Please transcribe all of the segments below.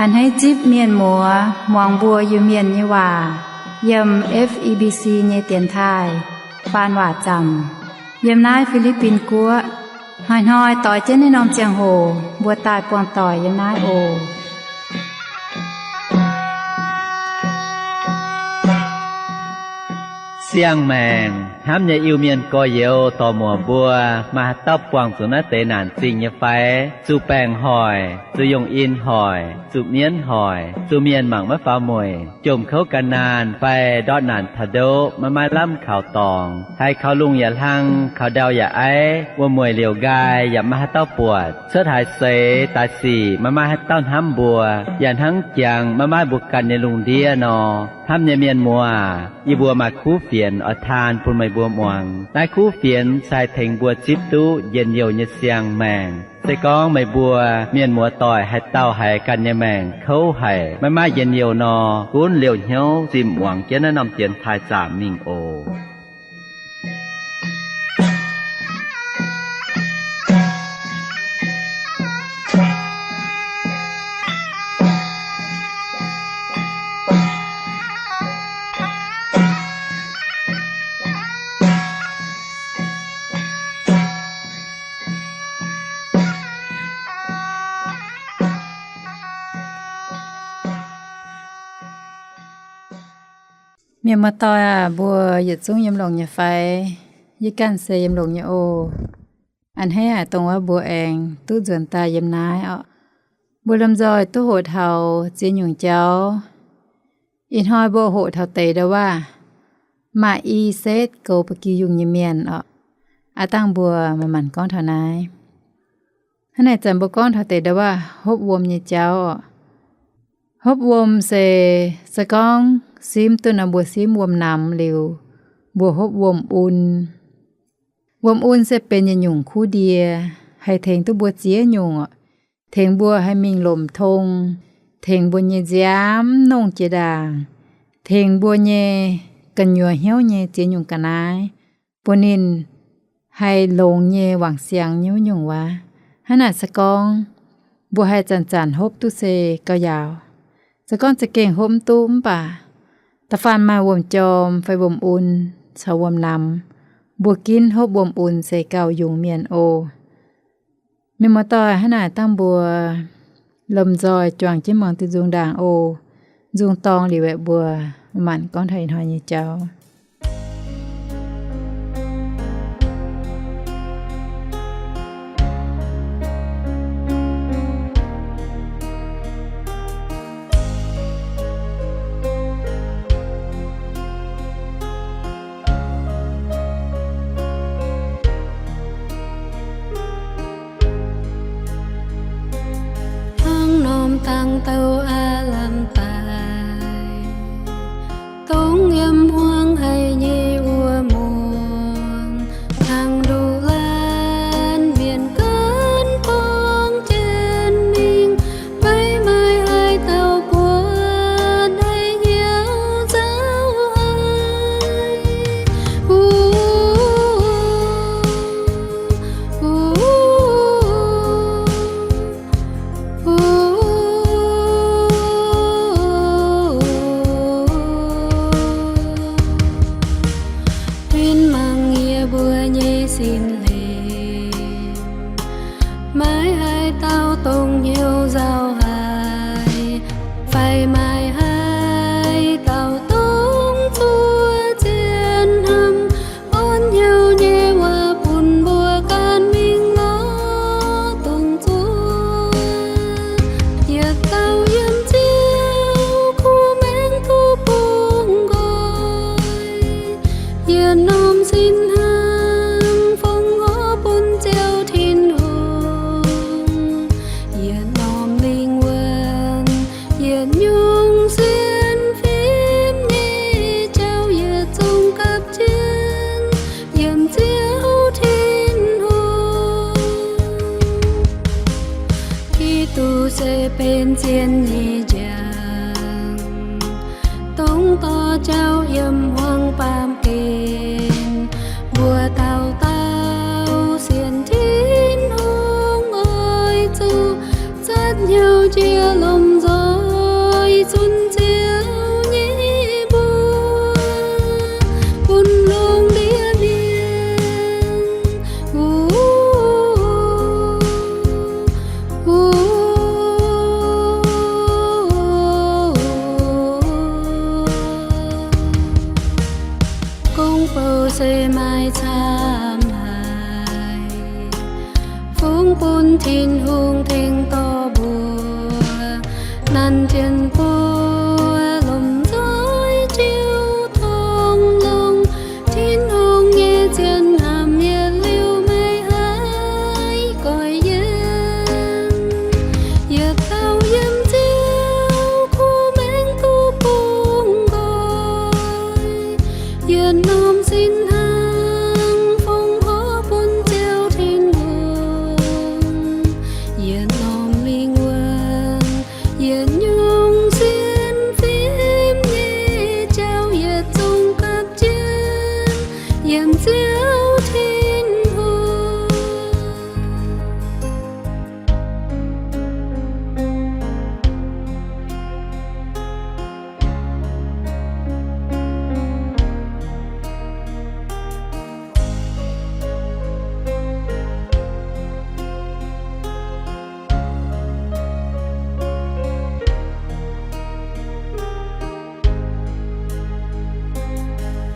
A'hneiv zipv mienh muoz muangx mbuo Iu-Mienh nyei waac yiem F E B C nyei dienx taaih faan waac zaamc yiem naaiv Fi^li^bin Guoqv. Hnoi-hnoi doix jienv naaiv norm ziangh hoc mbuo daaih buangh doic yiem naaiv oc. Siang-maengc hnamv nyei Iu-Mienh gorx-youz dorc-muoc mbuo, maaih haaix dauh buangh zuqc naaiv deix naanc zingh nyei fai? Zuqc baengc hoic, zuqc yungh in hoic, zuqc mienv hoic, zuqc mienh mangc maiv faaux mueic, jomc kouv gan naanh fai ndortv naanc taux ndoqv maiv maaih lamh kaux dorngx, haiz kaux lungh yaac hlang, kaux ndau yaac aiv, wuom-mueic liouc nqaai yaac maiv maaih haaix dauh buatc, cuotv haaix seix daaih sic maiv maaih haaix dauh hnamv mbuo, yaac hnangv jangx maiv maaih mbuo ganh nyei lungh ndiev nor. Hnamv nyei mienh muoz, yie mbuo maaih kuv fienx oix taan bun meih mbuo muangx. Naaiv kuv fienx se haih tengx mbuo zipv duqv njien-youh nyei siang-maengc. Se gorngv meih mbuo mienh muoz doic haaix dauh haiz ganh nyei maengc kouv haic, maiv maaih njien-youh nor, gunv liouh hnyouv zinh muangx jienv naaiv norm dienx taaih zaamc mingh oc. Mienh muoz-doic aac, mbuo yietc zungv yiem longx nyei fai? Yie ganh se yiem longx nyei oc. A'hneiv haic dongh wuov mbuo aengx duqv nzuonx daaih yiem naaiv oc. Mbuo lomh nzoih duqv hoqc taux ziex nyungc jauv. Ih hnoi mbuo hoqc taux deix ndau-waav maaih i setv goux ba'gi yungh nyei mienh oc. Aav dangh mbuo manc-manc gorngv taux naaiv. Hnangv naaic zanc mbuo gorngv taux deix ndau-waav hopv wuom nyei jauv oc. Hopv wuom se, se gorngv simv duqv nor mbuo simv wuom-namx liuz, mbuo hopv wuom-un. Wuom-un se benx yietc nyungc kuv ndie, haih tengx duqv mbuo ziex nyungc oc. Tengx mbuo haih mingh lomc tong, tengx mbuo nyei nziaamv nongh jiex ndaangc, tengx mbuo nyei gu'nyuoz hnyouv nyei ziex nyungc ga'naaiv, bun ninh haih longx nyei wangc siangx nyei wuov nyungc waac. Hnangv naaic se gorngv mbuo haih zanc-zanc hopv duqv se gauh yaauc. Se gorngv za'gengh hopv mv duqv mv baac da'faanh maaih wuom-jorm fai wuom-un caux wuom-namx, mbuo ginv hopv wuom-un se gauh yungz mienh oc. Mienh muoz-doic, hnangv naaic dangh mbuo lomh nzoih juangc jienv muangx diuh nzung ndaangc oc. Nzung dorng liuz aeqv, mbuo manc-manc gorngv taux ih hnoi nyei jauv. Hnangv norm dangh douh aav lamh daaih, dongh yiem hmuangx Dongh dorh jauv yiem hmuangx baamh gen, mbuo dauh dauh sienx Tin-Hungh oix zuqc zatv hnyouv jiex lomh nzoih zunc Ziouv nyei mbuox bun lungh ndiev mienh. Gong-bou se maaih camv haic, fungx bun Tin-Hungh tengx dorh mbuo. Nanc jienv mbuo lomh nzoih jiu tong longx, Tin-Hungh nyei zien hnamv yietc liuz maiv haih goiv yiem. Yietc dauh yiem Ziouv kuv maengx duqv bungx nqoi, yietc norm sin hnangv fongc horc bun Ziouv Tin-Hungh, yietc norm lingh wuonh, yietc nyungc sienx fim nyei jauv yietc zungv gapv jienv yiem Ziouv Tin-Hungh.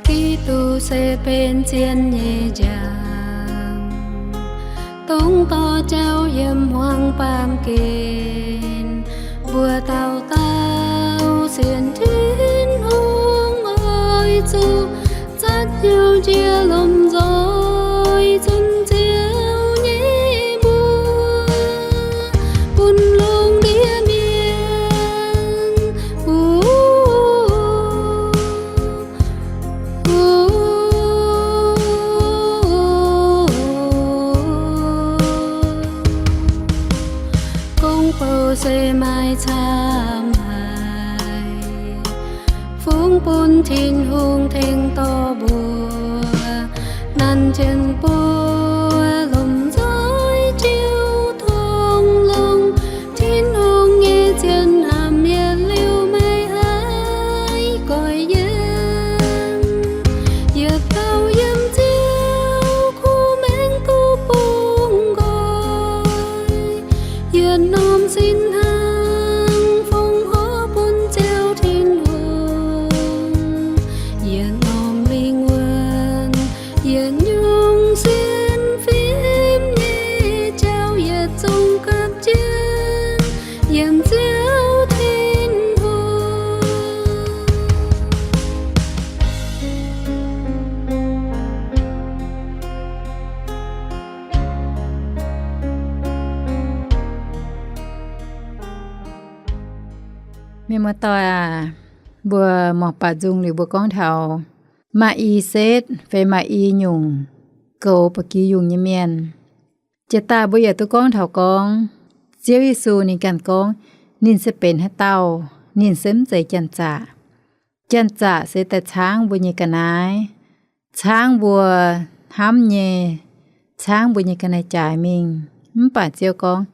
Giduc se benx zien nyei njang, dongh dorh jauv yiem hmuangx baamh gen. Mbuo dauh dauh sienx Tin-Hungh oix zuqc zatv hnyouv jiex lomh nzoih zunc Ziouv nyei mbuox bun lungh ndiev mienh. Gong-bou se maaih camv haic, fungx bun Tin-Hungh tengx dorh mbuo. Nanc jienv mbuo lomh nzoih jiu tong longx, Tin-Hungh nyei zien hnamv yietc liuz maiv haih goiv yiem. Yietc dauh yiem Ziouv kuv maengx duqv bungx nqoi, yietc norm sin hnangv fongc horc bun Ziouv Tin-Hungh, yietc norm lingh wuonh, yietc nyungc sienx fim nyei jauv yietc zungv gapv jienv yiem Ziouv Tin-Hungh. Mienh muoz-doic aac, mbuo muangx baac nzung liuz mbuo gorngv taux maaih i setv fai maaih i nyungc goux ba'gi yungh nyei mienh. Jiex daaih mbuo yaac duqv gorngv taux gorngv Ziouv Yesu ninh ganh gorngv ninh se benx haaix dauh. Ninh se mv zeiz janx-zaqc. Janx-zaqc se daaih caangv mbuo nyei ga'naaiv, caangv mbuo hnamv nyei, caangv mbuo nyei ga'naaiv-jaaix mingh. Mv baac Ziouv gorngv,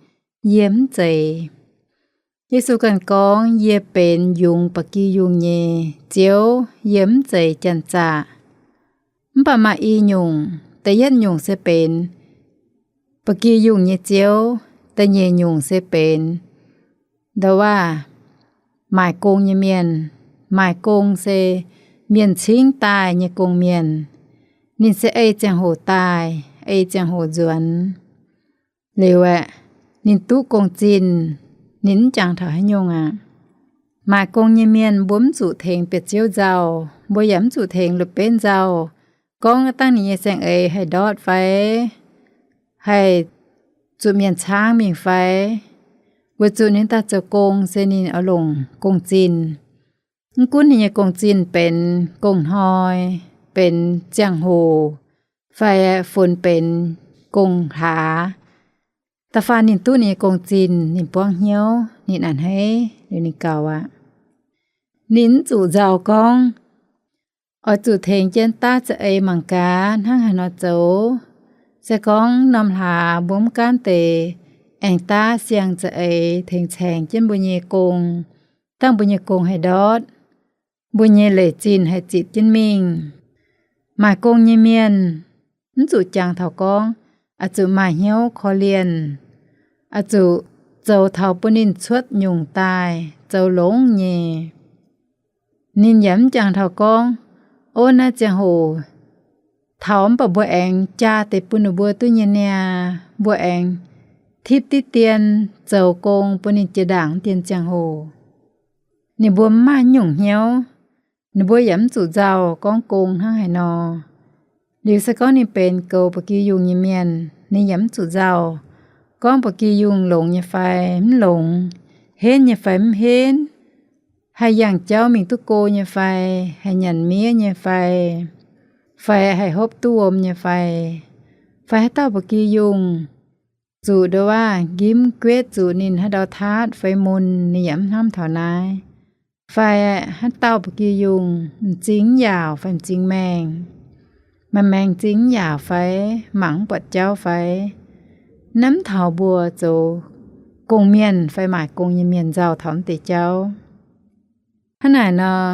yie mv zeiz. Yesu ganh gorngv, yie benx yungz ba'gi yungh nyei Ziouv, yie mv zeiz janx-zaqc. Mv baac maaih i nyungc, da'yietv nyungc se benx ba'gi yungh nyei Ziouv, da'nyeic nyungc se benx nda'waav maaic gong nyei mienh. Maaic gong se mienh cingv daaih nyei gong-mienh. Ninh se ei ziangh hoc daaih, ei ziangh hoc nzuonx. Liuz aeqv, ninh duqv gong-zinh, ninh mv jangx taux haaix nyungc aqv. Maaic gong nyei mienh mbuo mv zuqc tengx bieqc ziouv nzauh, mbuo yaac mv zuqc tengx la'benv nzauh, gorngv dangh ninh nyei saeng-eix haih ndortv fai, haih zuqc mienh caangv mingh fai, weic zuqc ninh daaih zoux gong se ninh oix longc gong-zinh. Mv gunv ninh nyei gong-zinh benx gong-hnoi, benx ziangh hoc, fai funx benx gong-hlaax, da'faanh ninh duqv ninh nyei gong-zinh, ninh buangv hnyouv, ninh a'hneiv liuz ninh gaux aqv. Ninh mv zuqc nzauh gorngv, oix zuqc tengx jienv daav za'eix mangc gaax hnangv haaix nor zoux. Se gorngv norm hlaax mbuo mv gaanv deix aengx daav siang za'eix tengx caengx jienv mbuo nyei gong, dangh mbuo nyei gong haih ndortv, mbuo nyei leic zinh haih zitc jienv mingh. Maaic gong nyei mienh mv zuqc jangx taux gorngv, oix zuqc maaih hnyouv korv-lienh, oix zuqc zoux taux bun ninh cuotv nyungc daaih zoux longx nyei. Ninh yaac mv jangx taux gorngv, ov, naaiv ziangh hoc taux mv baac mbuo aengx jaa deix bun ninh mbuo duqv nyei niaa, mbuo aengx tipv diqv dien zoux gong bun ninh jiex ndaangc dien ziangh hoc. Ninh mbuo mv maaih nyungc hnyouv, ninh mbuo yaac mv zuqc nzauh gorngv gong hnangv haaix nor. Liuz se gorngv ninh benx goux ba'gi yungh nyei mienh, ninh yaac mv zuqc nzauh gorngv ba'gi yungh longx nyei fai mv longx, henv nyei fai mv henv, haih yangh jauv mingh duqv go nyei fai, haih nyanc miev nyei fai, fai haih hopv duqv wuom nyei fai, fai haaix dauh ba'gi yungh zuqc ndo waav nqimv guetv zuqc ninh haaix ndau taatv fai mun, ninh yaac mv hnamv taux naaiv. Fai haaix dauh ba'gi yungh m'zing mv yaauc fai m'zing maengh, maaih maengx zing mv yaauc fai mangc mv buatc jauv fai, naaiv mv taux mbuo zoux gong-mienh fai maaic gong nyei mienh nzauh taux mv deix jauv. Hnangv naaic nor,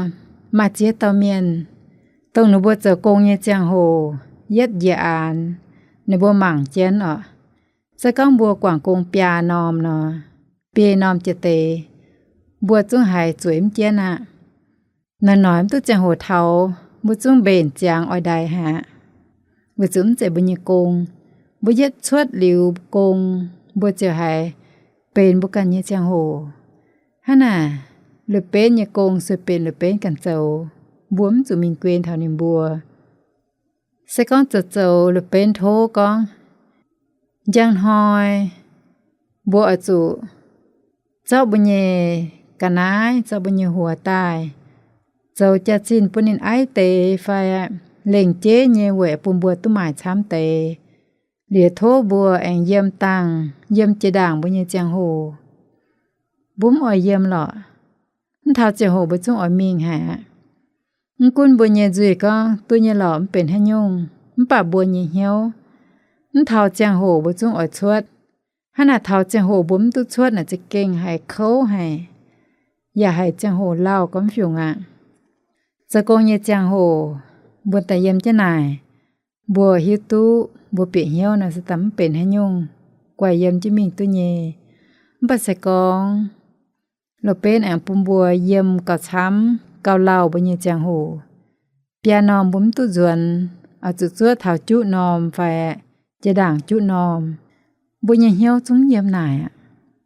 maaih ziex dauh mienh, dongh ninh mbuo zoux gong nyei ziangh hoc yietv njiec aanx, ninh mbuo mangc jienv oc. Se gorngv mbuo guangc gong biaa norm nor, biei norm jiex deix, mbuo zungv haiz zueiz mv jienv aqv. Noic-noic mv duqv ziangh hoc taux, mbuo zungv mbenc ziangx oix ndaix haic aqv. Weic zuqc mv zeiz mbuo nyei gong. Mbuo yietv cuotv liuz gong, mbuo ziouc haiz benx mbuo ganh nyei ziangh hoc. Hnangv naaic, lui-benv nyei gong sueih benx lui-benv ganh zoux, mbuo mv zuqc mingh guen taux ninh mbuo. Se gorngv zoux zoux lui-benv tov gorngv, njang hnoi mbuo oix zuqc zorqv mbuo nyei ga'naaiv, zorqv mbuo nyei huox daaih zoux jaax-zinh bun ninh aiv deix fai lengc jeiv nyei weic bun mbuo duqv maaic camv deix, liuz tov mbuo aengx yiem dangh, yiem jiex ndaangc mbuo nyei ziangh hoc. Mbuo mv oix yiem lorqc. Mv taux ziangh hoc mbuo zungv oix mingh haic aqv. Mv gunv mbuo nyei nzuih gorngv duqv nyei lorqc, mv benx haaix nyungc, mv baac mbuo nyei hnyouv, mv taux ziangh hoc mbuo zungv oix cuotv. Hnangv naaic taux ziangh hoc mbuo mv duqv cuotv naaic za'gengh haiz kouv haic, yaac haiz ziangh hoc lauh gormx fiungc aqv. Zoux gong nyei ziangh hoc mbuo daaih yiem jienv naaic, mbuo hiuv duqv mbuo bieqc hnyouv naaic se daaih mv benx haaix nyungc, guaih yiem jienv mingh duqv nyei. Mv baac se gorngv lorh benv aengx bun mbuo yiem gauh camv gauh lauh mbuo nyei ziangh hoc, biaa norm mbuo mv duqv nzuonx, oix zuqc zuov taux juqv norm fai jiex ndaangc juqv norm, mbuo nyei hnyouv zungv yiem naaic aqv.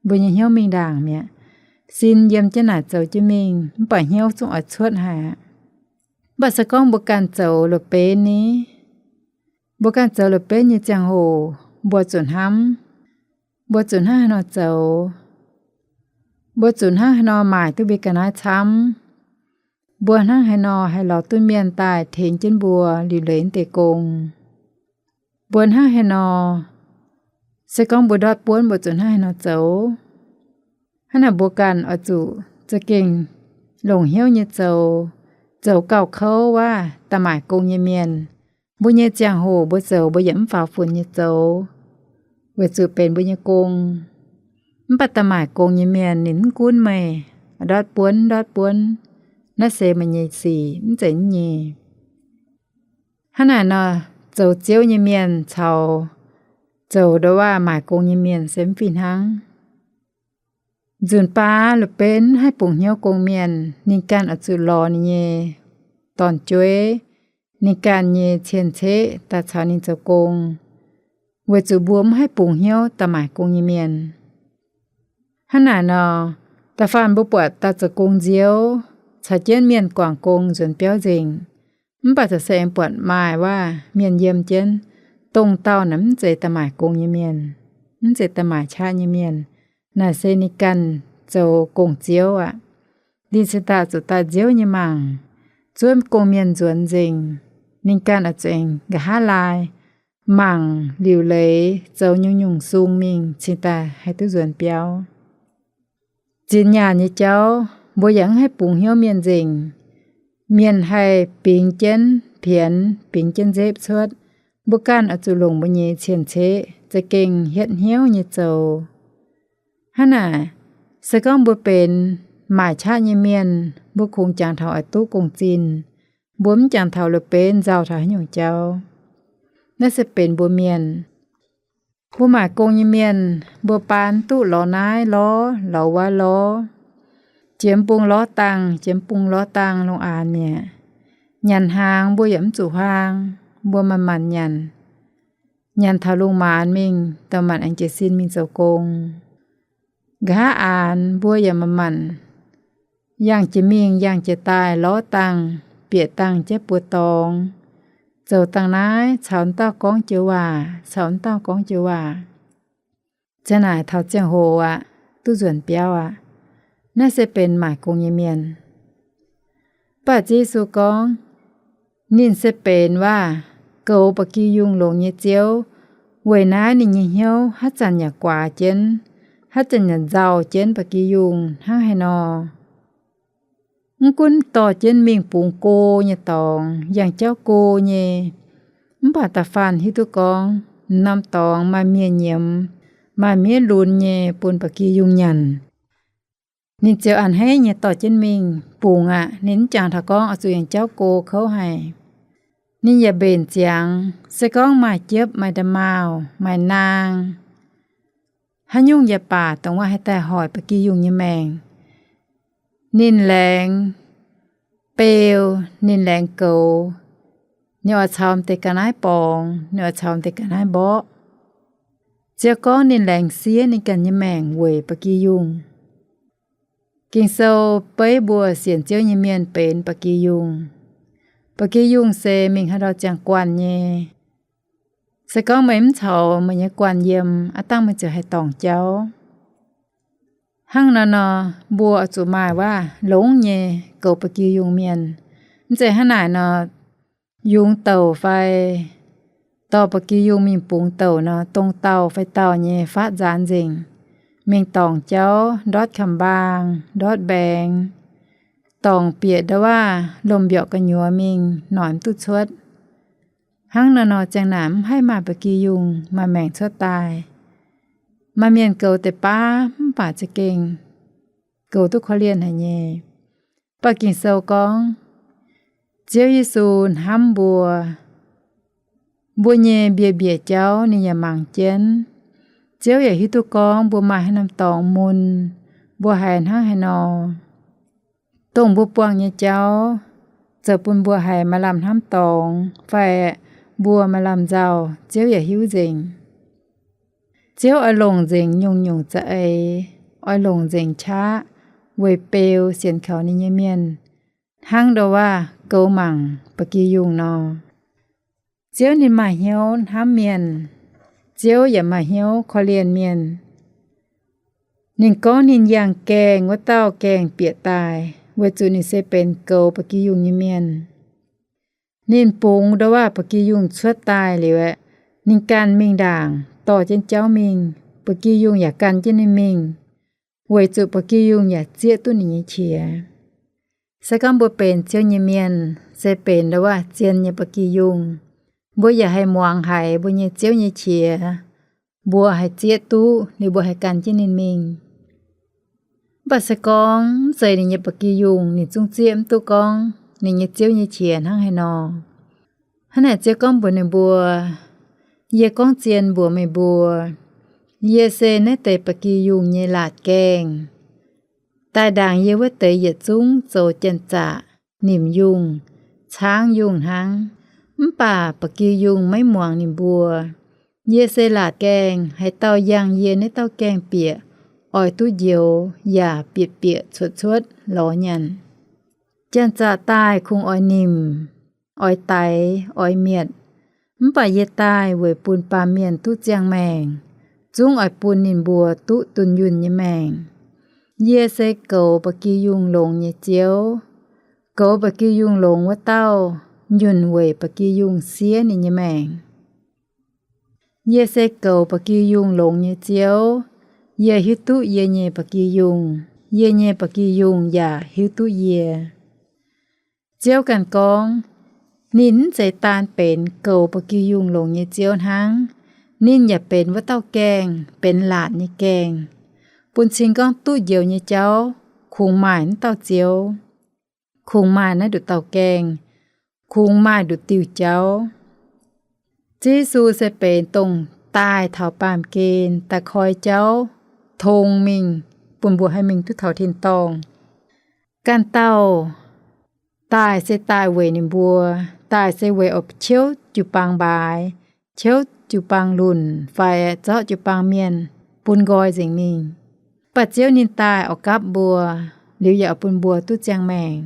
Mbuo nyei hnyouv mingh ndaangc mi'aqv. Sin yiem jienv naaic zoux jienv mingh, mv baac hnyouv zungv oix cuotv haic aqv. Mv baac se gorngv mbuo ganh zoux lorh benv ni, mbuo ganh zoux lorh benv nyei ziangh hoc, mbuo zuqc hnamv, mbuo zuqc hnangv haaix nor zoux, mbuo zuqc hnangv haaix nor maaic duqv mbuo ga'naaiv camv, mbuo hnangv haaix nor haih lorz duqv mienh daaih tengx jienv mbuo liuc leiz deix gong, mbuo hnangv haaix nor, se gorngv mbuo ndortv buonv mbuo zuqc hnangv haaix nor zoux. Hnangv naaic mbuo ganh oix zuqc za'gengh longc hnyouv nyei zoux, zoux gauh kouv wuov da'maaic gong nyei mienh. Mbuo nyei ziangh hoc mbuo zoux mbuo yaac mv faaux funx nyei zoux, weic zuqc benx mbuo nyei gong. Mv baac da'maaic gong nyei mienh ninh mv gunv meih ndortv buonv ndortv buonv, naaiv se meih nyei sic, mv zeiz nyei. Hnangv naaic nor, zoux ziouv nyei mienh caux zoux ndongc waac maaic gong nyei mienh se mv fih hnangv. Nzunc baav lorh benv haih bungx hnyouv gong mienh, ninh ganh oix zuqc lorz ninh nyei dorn-jueiv, ninh ganh nyei cien-ceqv daaih caux ninh zoux gong, weic zuqc mbuo mv haih bungx hnyouv da'maaic gong nyei mienh. Hnangv naaic nor, da'faanh mbuo buatc dauh zoux gong nziouv caux jienv mienh guangc gong nzuonx biauv nzengc, mv baac zoux se aengx buatc maaih waac mienh yiem jienv, dongh dauh naaic mv zeiz da'maaic gong nyei mienh, mv zeiz da'maaic qaqv nyei mienh. Naaic se ninh ganh zoux gong-ziouv aqv. Ninh cingx daaih zuqc daaih nziouv nyei mangc, zuov gong-mienh nzuonx nzengc. Ninh ganh oix zuqc aengx nqa'haav laai mangc liuc leiz zoux nyungc-nyungc sung mingh cingx daaih haih duqv nzuonx biauv. Zinh nyaanh nyei jauv Mbuo yaac mv haih bungx hnyouv mienh nzengc. Mienh haih bingx jienv pienx, bingx jienv nzepv cuotv. Mbuo ganh oix zuqc longc mbuo nyei cien-ceqv za'gengh hietv hnyouv nyei zoux. Hnangv naaic, se gorngv mbuo benx maaic qaqv nyei mienh, mbuo kungx jangx taux oix duqv gong-zinh. Mbuo mv jangx taux la'benv nzauh taux haaix nyungc jauv. Naaiv se benx mbuo mienh. Mbuo maaic gong nyei mienh, mbuo baan duqv lorz naaiv lorz, lorz wuov lorz, jiex mv bung lorz dangh, jiex mv bung lorz dangh lungh aanx mi'aqv. Nyanc hnaangx mbuo yaac mv zuqc huaang, mbuo manc-manc nyanc. Nyanc taux lungh maanz mingh, da'maanc aengx jiez sin mingh zoux gong. Nqa'haav aanx mbuo yaac manc-manc yangh jiex mingh yangh jiex daaih lorz dangh, bieqc dangh jaiv buoz dorngx, zoux dangh naaiv caux wuov dauh gorngv joux waac, caux wuov dauh gorngv joux waac. Ziang naaic taux ziangh hoc aqv, duqv nzuonx biauv aqv. Naaiv se benx maaic gong nyei mienh. Mv baac Ziouv Yesu gorngv, ninh se benx waac goux ba'gi yungh longx nyei Ziouv. Weic naaiv ninh nyei hnyouv haaix zanc yaac guaax jienv, haaix zanc yaac nzauh jienv ba'gi yungh hnangv haaix nor. Mv gunv dorh jienv mingh bungx go nyei dorngx, yangh jauv go nyei, mv baac da'faanh hiuv duqv gorngv norm dorngx maaih mienh nyiemz, maaih miev lunx nyei bun ba'gi yungh nyanc, ninh ziouc a'hneiv haic nyei dorh jienv mingh bungx aqv. Ninh mv jangx taux gorngv oix zuqc yangh jauv go kouv haic. Ninh yaac mbenc ziangx, se gorngv maaih jiepv, maaih nda'maauh, maaih naang, haaix nyungc yaac baac, dongh wuov haih daaih hoic ba'gi yungh nyei maengc, ninh laengz beu, ninh laengz goux, ninh oix caux m'deix ga'naaiv borngz, ninh oix caux m'deix ga'naaiv mborqv. Ziouv gorngv ninh laengz siev ninh ganh nyei maengc weic ba'gi yungh. Ging-Sou beiv mbuo sienx Ziouv nyei mienh benx ba'gi yungh. Ba'gi yungh se mingh haaix ndau ziangh guanh nyei. Se gorngv meih mv caux meih nyei guanh yiem, aav dangh meih ziouc haih dorngc jauv. Hnangv naaiv nor, mbuo oix zuqc maaih waac longx nyei goux ba'gi yungh mienh. Mv zeiz hnangv naaic nor, yungz douc fai dorh ba'gi yungh mingh bungx douc nor, dongh dauh fai dauh nyei faatv nzaanx nzengc, mingh dorngc jauv, ndortv kamx-mbaang, ndortv mbaengx, dorngc bieqc nda'waav lomh mbiorqc gu'nyuoz mingh, noic mv duqv cuotv. Hnangv naaiv nor ziang naaic mv haih maaih ba'gi yungh maaih maengc cuotv daaih. Maaih mienh goux deix baav mv baac za'gengh goux duqv korv-lienh haic nyei. Mv baac Ging-Sou gorngv, Ziouv Yesu hnamv mbuo, mbuo nyei mbiev-mbieqc jauv ninh yaac mangc jienv. Ziouv yaac hiuv duqv gorngv mbuo maaih haaix norm dorngx mun, mbuo haiz hnangv haaix nor, dongh mbuo buangh nyei jauv, zoux bun mbuo haiz maaih lamh hnamv dorngx fai mbuo maaih lamh nzauh, Ziouv yaac hiuv nzengc. Ziouv oix longc nzengc nyungc-nyungc za'eix, oix longc nzengc qaqv weic beu sienx kaux ninh nyei mienh, hnangv ndouv waac goux mangc ba'gi yungh nor. Ziouv ninh maaih hnyouv hnamv mienh. Ziouv yaac maaih hnyouv korv-lienh mienh. Ninh gorngv ninh yangh gaengh wuov dauh gaengh bieqc daaih, weic zuqc ninh se benx goux ba'gi yungh nyei mienh. Ninh bungx ndouv waac ba'gi yungh cuotv daaih liuz aeqv, ninh ganh mingh ndaangc dorh jienv jauv mingh, ba'gi yungh yaac gan jienv ninh mingh, weic zuqc ba'gi yungh yaac zieqv duqv ninh nyei qiex. Se gorngv mbuo benx Ziouv nyei mienh, se benx ndouv waac zien nyei ba'gi yungh, mbuo yaac haih muangx haiz mbuo nyei Ziouv nyei qiex, mbuo haih zieqv duqv, liuz mbuo haih gan jienv ninh mingh. Mv baac se gorngv mv zeiz ninh nyei ba'gi yungh, ninh zungv zieqv mv duqv gorngv ninh nyei Ziouv nyei qiex hnangv haaix nor. Hnangv naaic Ziouv gorngv mbuox ninh mbuo, Yie gorngv zien mbuox meih mbuo, yie se naaiv deix ba'gi yungh nyei laatc gaengh. Daaih ndaangc yie wuov deix yietc zungv zoux janx-zaqc, nimc yungh, caangv yungh hnangv. Mv baac ba'gi yungh maiv muangx ninh mbuo. Yie se laatc gaengh. Haaix dauh yangh yie naaiv dauh gaengh bieqc oix duqv njoux yaac bieqc-bieqc cuotv-cuotv lorz nyanc. Janx-zaqc daaih kungx oix nimc, oix daix, oix mietc. Mv baac yie daaih weic bun baamh mienh duqv ziangh maengc, zungv oix bun ninh mbuo duqv dunh yunh nyei maengc. Yie se goux ba'gi yungh longx nyei Ziouv. Goux ba'gi yungh longx wuov dauh nyunc weic ba'gi yungh siev ninh nyei maengc. Yie se goux ba'gi yungh longx nyei Ziouv. Yie hiuv duqv yie nyei ba'gi yungh. yie nyei ba'gi yungh yaac hiuv duqv yie. Ziouv ganh gorngv, ninh mv zeiz daan benx goux ba'gi yungh longx nyei Ziouv hnangv. Ninh yaac benx wuov dauh gaengh, benx laatc nyei gaengh, bun cing gorngv duqv njoux nyei jauv kungx maaih naaiv dauh Ziouv, kungx maaih naaiv nduqc dauh gaengh, kungx maaih nduqc diuh jauv. Ziouv Yesu se benx dongh daaih taux baamh gen daaih koi jauv tong mingh, bun mbuo haih mingh duqv taux tin-dorngh. Ganh dauh daaih se daaih weic ninh mbuo, daaih se weic oix ciouv jiu-baang mbaaix, ciouv jiu-baang lunc fai zorqv jiu-baang mienh bun nqoi nzengc mingh. Mv baac Ziouv ninh daaih oix gapv mbuo, liuz yaac oix bun mbuo duqv ziangh maengc.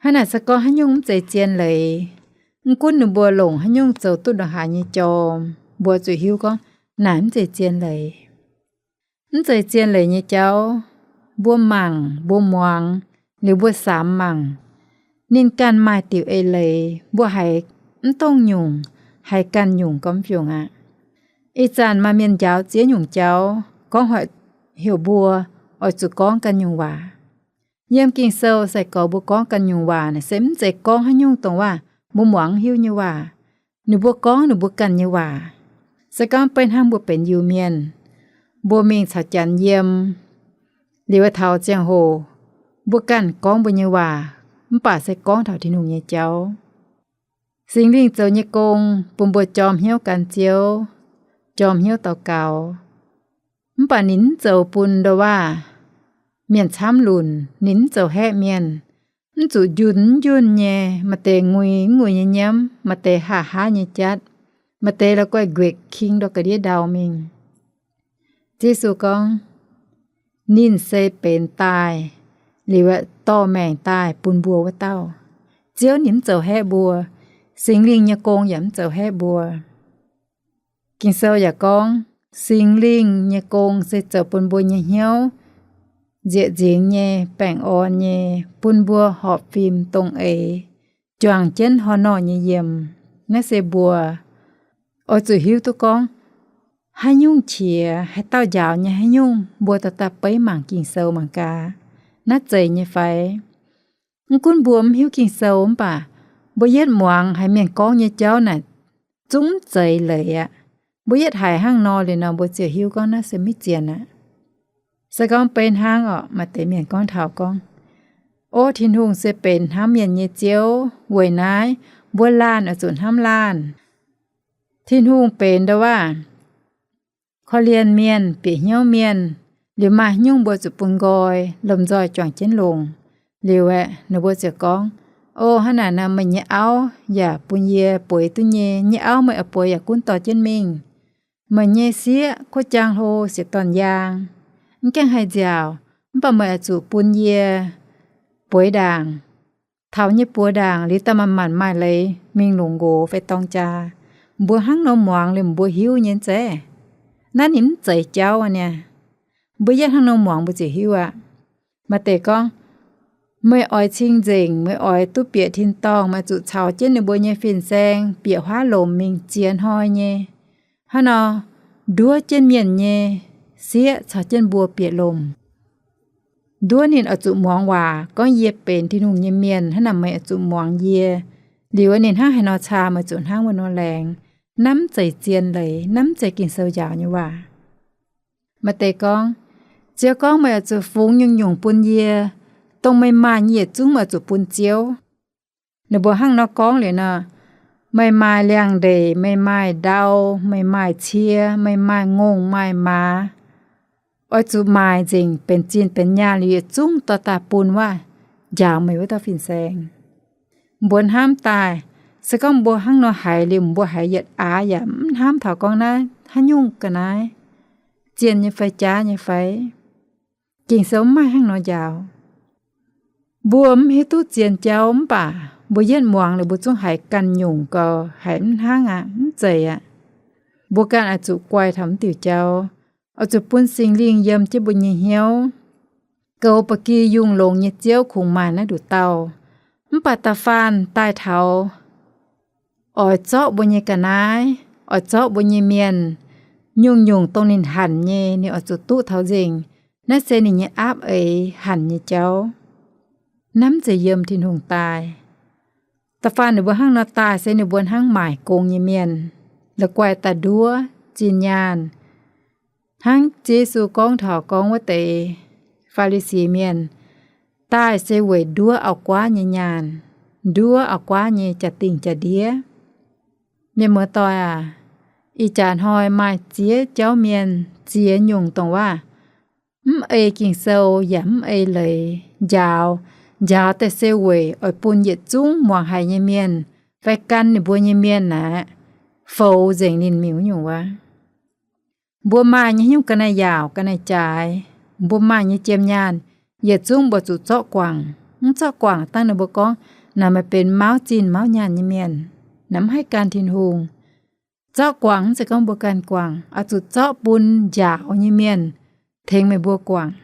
Hnangv naaic se gorngv haaix nyungc mv zeiz zien leiz, mv gunv ninh mbuo longc haaix nyungc zoux duqv ndongc haaix nyei jorm, mbuo zuqc hiuv gorngv naaic mv zeiz zien leiz. Mv zeiz zien leiz nyei jauv, mbuo mangc, mbuo muangx, liuz mbuo samx mangc, ninh ganh maaih diuc eix leiz, mbuo haiz mv dongh nyungc, haiz ganh nyungc gormx fiungc aqv. Ih zanc maaih mienh njaaux ziex nyungc jauv, gorngv hoic heuc mbuo oix zuqc gorngv ganh nyungc waac. Yiem Ging-Sou sai-gorx mbuo gorngv ganh nyungc waac naaic se mv zeiz gorngv haaix nyungc dongh waac mbuo muangx hiuv nyei waac. Ninh mbuo gorngv ninh mbuo ganh nyei waac. Se gorngv beiv hnangv mbuo benx Iu-Mienh, mbuo mingh caux Janx yiem, liuz taux ziangh hoc mbuo ganh gorngv mbuo nyei waac, mv baac se gorngv taux Tin-Hungh nyei jauv. Singx Lingh zoux nyei gong bun mbuo jorm hnyouv gan Ziouv, jorm hnyouv daux gaux. Mv baac ninh mv zoux bun ndo waac mienh camv lunc, ninh mv zoux haeqv mienh. Mv zuqc njunh mv njunh nyei, maaih deix ngui mv ngui nyei nyiemv, maaih deix haav haav nyei jatv, maaih deix la'guaih nquekc king ndau ga'ndiev ndau mingh. Yesu gorngv, ninh se benx daaih liuz aeqv, dorh maengc daaih bun mbuo wuov dauh. Ziouv ninh mv zoux haeqv mbuo, Singx Lingh nyei gong yaac mv zoux haeqv mbuo. Ging-Sou yaac gorngv, Singx Lingh nyei gong se zoux bun mbuo nyei hnyouv nzieqc nzingx nyei, baengh orn nyei, bun mbuo horpc fim dongh eix, juangc jienv horh norh nyei yiem. Naaiv se mbuo oix zuqc hiuv duqv gorngv, haaix nyungc qiex, haaix dauh njaaux nyei haaix nyungc, mbuo dorh daaih beiv mangc Ging-Sou mangc gaax, naaiv zeiz nyei fai? Mv gunv mbuo mv hiuv Ging-Sou mv baac mbuo yietv muangx haiz mienh gorngv nyei jauv naaic zungv mv zeiz leiz aqv. Mbuo yietv haiz hnangv nor liuz nor, mbuo ziouc hiuv gorngv naaiv se maiv zienx aqv. Se gorngv beiv hnangv orqc, maaih deix mienh gorngv taux gorngv, Ov, Tin-Hungh se benx hnamv mienh nyei Ziouv. Weic naaiv, mbuo laanh oix zuqc hnamv laanh. Tin-Hungh benx ndo waac korv-lienh mienh, bieqc hnyouv mienh, liuz maaih haaix nyungc mbuo zuqc bun nqoi, lomh nzoih juangc jienv longc. Liuz aeqv, ninh mbuo ziouc gorngv, O, hnangv naaic nor meih nyei auv yaac bun yie bueix duqv nyei. Nyei auv meih oix bueix yaac gunv dorh jienv mingh. Meih nyei sieqv kuov jaang hlo siec dorn yaang, mv gaengh haih nziaauc, mv baac meih oix zuqc bun yie bueix ndaangc. Taux nyei buoz ndaangc liuz, daaih manc-manc maaih leiz mingh longc nqox fai dorng jaa. Mbuo hnangv nor muangx liuz, mbuo hiuv nyei zeiz. Naaiv ninh mv zeiz jauv aqv niaa. Mbuo yietv hnangv nor muangx, mbuo ziouc hiuv aqv. Maaih deix gorngv, meih oix cing-nzengc, meih oix duqv bieqc tin-dorngh, meih zuqc caux jienv ninh mbuo nyei fin-saeng bieqc huaav lomc mingh ziex hnoi nyei. Hnangv nor, nduov jienv mienh nyei sieqv caux jienv mbuo bieqc lomc. Nduov ninh oix zuqc muangx waac, gorngv, Yie benx Tin-Hungh nyei mienh. Hnangv naaic meih oix zuqc muangx yie. Liuz ninh hnangv haaix nor caa, meih zuqc hnangv wuov nor laengz. Naaiv mv zeiz zien leiz, naaiv mv zeiz Ging-Sou njaaux nyei waac. Maaih deix gorngv, Ziouv gorngv meih oix zuqc fungx nyungc-nyungc bun yie, dongh meih maaih nyei yietc zungv meih oix zuqc bun Ziouv. Ninh mbuo hnangv nor gorngv liuz nor, meih maaih liangx-ndeic, meih maaih ndau, meih maaih cie, meih maaih ngongh maaih maaz, oix zuqc maaic nzengc benx zinh benx nyaanh liuz yietc zungv dorh daaih bun wuov njaaux meih wuov dauh fin-saeng. Mbuo hnamv daaih, se gorngv mbuo hnangv nor haiz liuz, mbuo haiz yietc aav yaac mv hnamv taux gorngv naaiv haaix nyungc ga'naaiv, zien nyei fai jaav nyei fai. Ging-Sou mv maaih hnangv nor njaaux. Mbuo mv hiuv duqv zien jauv mv baac mbuo yietv muangx liuz mbuo zungv haiz ganh nyungc gau, haiz mv hnangv aqv, mv zeiz aqv. Mbuo ganh oix zuqc guai taux mv diuc jauv, oix zuqc bun Singx Lingh yiem jienv mbuo nyei hnyouv. Goux ba'gi yungh longx nyei Ziouv kungx maaih naaiv nduqc dauh. Mv baac da'faanh daaih taux oix zorqv mbuo nyei ga'naaiv, oix zorqv mbuo nyei mienh, nyungc-nyungc dongh ninh hanc nyei, ninh oix zuqc duqv taux nzengc. Naaiv se ninh nyei aapv eix hanc nyei jauv. Naaiv mv zeiz yiem Tin-Hungh daaih. Da'faanh ninh mbuo hnangv nor daaih se ninh mbuo hnangv maaic gong nyei mienh, la'guaih daaih nduov zinh nyaanh. Hnangv Ziouv Yesu gorngv taux gorngv wuov deix Faa^li^si Mienh, daaih se weic nduov auv-guaav nyei nyaanh, nduov auv-guaav nyei jaa-dingh jaa-ndiev. Mienh muoz-doic aac, ih jaax hnoi maaih ziex jauv mienh ziex nyungc dongh waac, mv ei Ging-Sou yaac mv ei leiz njaaux, njaaux daaih se weic oix bun yietc zungv muangx haiz nyei mienh fai gan ninh mbuo nyei mienh aeqv, foux nzengc ninh mingh wuov nyungc wuov. Mbuo maaih nyei haaix nyungc ga'naaiv-yaauc ga'naaiv-jaaix, mbuo maaih nyei jiem nyaanh, yietc zungv mbuo zuqc zorqv guangc. Mv zorqv guangc dangh ninh mbuo gorngv, naaic meih benx mauv zinh mauv nyaanh nyei mienh, naaic mv haih gan Tin-Hungh. Zorqv guangc mv zeiz gorngv mbuo ganh guangc, oix zuqc zorqv bun njaaux nyei mienh tengx meih mbuo guangc.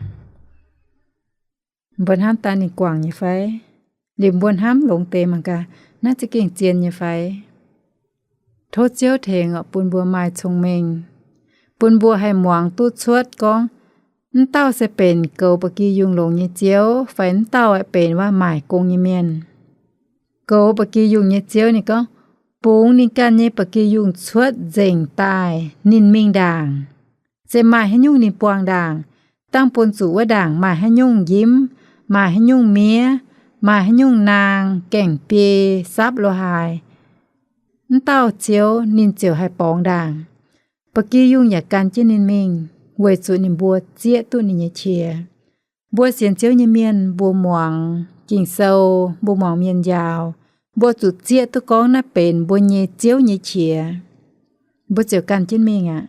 Mbuo hnamv daaih ninh guangc nyei fai? Liuz mbuo hnamv longx deix mangc gaax, naaiv za'gengh zien nyei fai? Tov Ziouv tengx oc bun mbuo maaih cong-mengh, bun mbuo haih muangx duqv cuotv gorngv, mv dauh se benx goux ba'gi yungh longx nyei Ziouv fai mv dauh aeqv benx waac maaic gong nyei mienh. Goux ba'gi yungh nyei Ziouv ninh gorngv, bungx ninh ganh nyei ba'gi yungh cuotv nzengc daaih ninh mingh ndaangc. Se maaih haaix nyungc ninh buangh ndaangc, dangh bun zuqc wuov ndaangc maaih haaix nyungc njimv, maaih haaix nyungc miev, maaih haaix nyungc naang, gaengh biei, sapv lo haaix, mv dauh Ziouv ninh ziouc haih borngz ndaangc. Ba'gi yungh yaac gan jienv ninh mingh weic zuqc ninh mbuo zieqv duqv ninh nyei qiex. Mbuo sienx Ziouv nyei mienh mbuo muangx Ging-Sou, mbuo muangx mienh njaaux, mbuo zuqc zieqv duqv gorngv naaiv benx mbuo nyei Ziouv nyei qiex, mbuo ziouc gan jienv mingh aqv.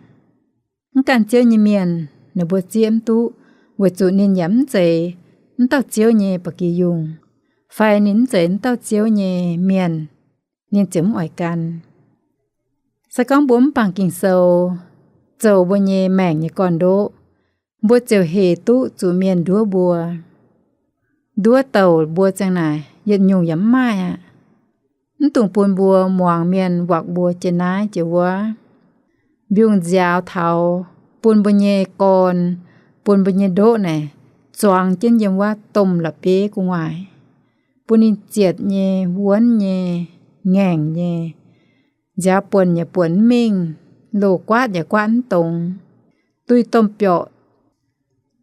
Mv gan Ziouv nyei mienh ninh mbuo zieqv mv duqv weic zuqc ninh yaac mv zeiz mv dauh Ziouv nyei ba'gi yungh, fai ninh mv zeiz mv dauh Ziouv nyei mienh, ninh ziouc mv oix gan. Se gorngv mbuo mv bangc Ging-Sou zoux mbuo nyei maengc nyei gorn-ndoqv, mbuo ziouc hec duqv zuqc mienh nduov mbuo. Nduov douc mbuo ziang naaic yietc nyungc yaac mv maaih aqv. Mv dungx bun mbuo muangx mienh wakc mbuo jiex naaiv jiex wuov, mbiungc nziaaux taux bun mbuo nyei gorn, bun mbuo nyei ndoqv naaic zuangx jienv yiem wuov domh la'bieiv gu'nguaaic, bun ninh zietc nyei, wuonv nyei, ngaengc nyei, nziaaux buonc yaac buonc mv mingh, loz-guaatv yaac guaatv mv dongz, duih domh biorqc,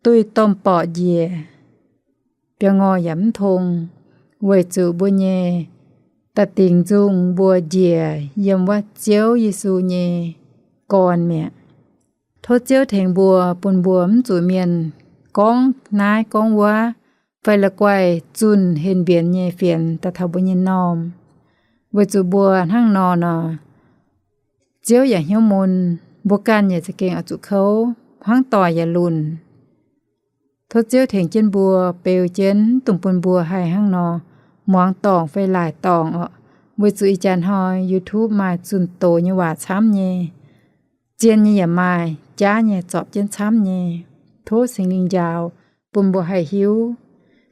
duih domh borqc njiec, biaa ngor yaac mv tong, weic zuqc mbuo nyei da'dingc nzung mbuo njiec yiem wuov Ziouv Yesu nyei gorn mi'aqv. Tov Ziouv tengx mbuo, bun mbuo mv zuqc mienh gorngv naaiv gorngv wuov, fai la'guaih zunh henv mbienx nyei fienx daaih taux mbuo nyei m'normh. Weic zuqc mbuo hnangv nor nor, Ziouv yaac hnyouv mun, mbuo ganh yaac za'gengh oix zuqc kouv, hnangv doic yaac lunc. Tov Ziouv tengx jienv mbuo, beu jienv, mv dungx bun mbuo haih hnangv nor muangx dorngc fai laaic dorngc oc. Weic zuqc ih jaax hnoi YouTube maaih zunh doz nyei waac camv nyei, zien nyei yaac maaih, jaav nyei zorpc jienv camv nyei. Tov Singx Lingh njaaux bun mbuo haih hiuv.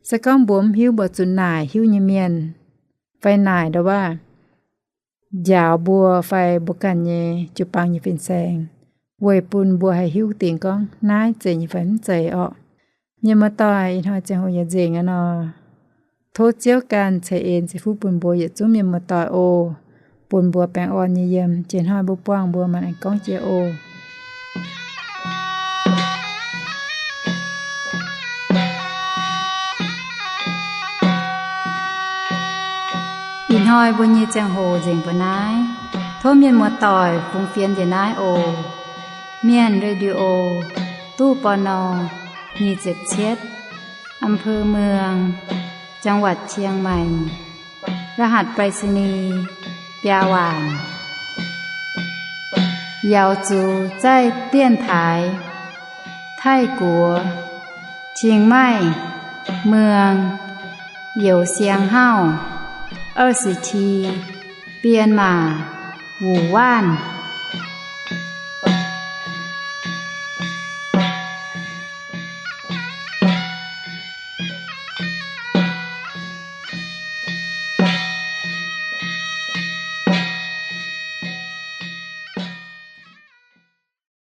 Se gorngv mbuo mv hiuv, mbuo zuqc naaic hiuv nyei mienh, fai naaic ndau waac njaaux mbuo fai mbuo ganh nyei jiu-baang nyei fin-saeng, weic bun mbuo haih hiuv dingc gorngv naaiv zeiz nyei fai mv zeiz orqc. Mienh muoz-doic, ih hnoi ziangh hoc yaac nzengc aqv nor. Tov Ziouv ganh ceix en ceix fuqv bun mbuo yietc zungv mienh muoz-doic oc. Bun mbuo baengh orn nyei yiem. Jiex hnoi mbuo buangh mbuo maanc aengx gorngv jiex oc. Ih hnoi mbuo nyei ziangh hoc nzengc mbuo naaiv. Tov mienh muoz-doic fungx fienx njiec naaiv oc. Mienh Radio, ตู้ ปณ. nyic ziepc cietv, อำเภอเมือง จังหวัดเชียงใหม่ รหัสไปรษณีย์ biaa waanc. 瑶族在电台 Taiv Guoqv, Chiang Mai, Muang, Youz Siang Hauv, 二十七, Bienh Maac, Wuc Waanv.